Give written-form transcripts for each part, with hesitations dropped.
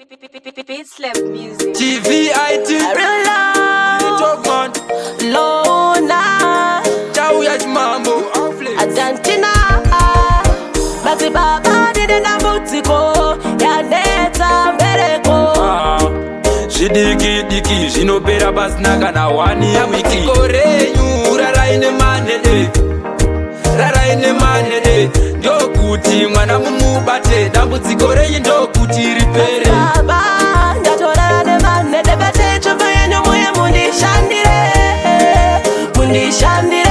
Beat Slap Music. TVIT Real love, Talk man Lona, Chauya chimambo Adantina, madzibaba ndine dambudziko yanetsa mbereko. Ah, zvidiki diki zvinopera pasina kana wani dambudziko renyu rarai nemanhede, rarai nemanhede, ndokuti mwana mumubate. Dambudziko renyu ndokuti ripere. Baba, ndatorara nemanhede, bate tsvimbo yenyu muye mundishandire, mundishandire,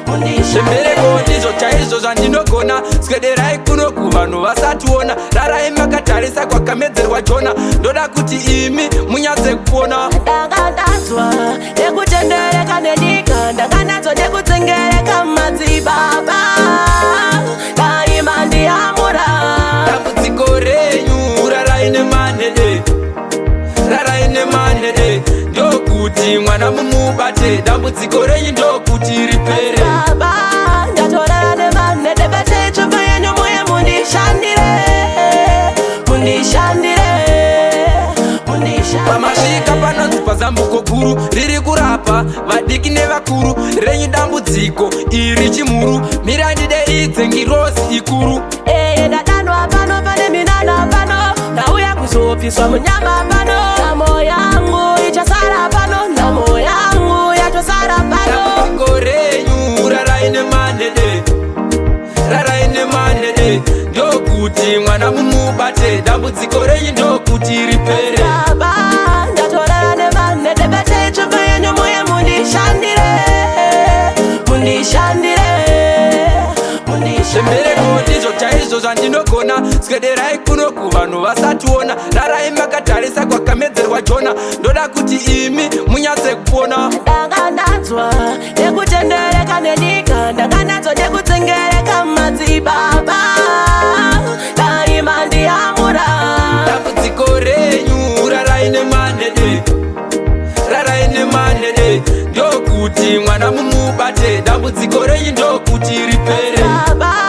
mundishandire. Zvembereko ndizvo chaizvo zvandinogona. Swederai kuno kuvanhu vasationa. Rarai makatarisa kwakamedzerwa Jona. Ndoda kuti imi munyatse kuona. Ndanga ndanzwa nekutendereka nenyika, ndanga ndanzwa nekutsengereka. Madzibaba, dai mandiyamura. Dambudziko renyu rarai nemanhede, rarai nemanhede, ndokuti mwana mumubate. Dambudziko renyu ndokuti ripere. Baba, ndatorara nemanhede, bate tsvimbo yenyu muye mundishandire, mundishandire, mundishandire. Pamasvika panonzi pazambuko guru, riri kurapa vadiki nevakuru. Renyu dambudziko iri chimhuru. Mirandideidze ngirozi ikuru. Eye, ndadanwa pano, pane minana pano. Ndauya kuzobviswa munyama pano. Nhamo yangu ichasara pano, nhamo yangu yatosara pano. Dambudziko renyu rarai nemanhede, rarai nemanhede, ndokuti mwana mumubate. Dambudziko renyu ndokuti ripere. Baba, ndatorara nemanhede, bate tsvimbo yenyu muye mundishandire, mundishandire, mundishandire. Zvembereko ndizvo chaizvo zvandinogona. Swederai kuno kuvanhu vasationa. Rarai makatarisa kwakamedzerwa Jona. Ndoda kuti imi munyatse kuona. Ndanga ndanzwa nekutendereka nenyika, ndanga ndanzwa nekutsengereka. Madzibaba, dai mandiyamura. Dambudziko renyu rarai nemanhede, rarai nemanhede, ndokuti mwana mumubate. Dambudziko renyu ndokuti ripere. Baba.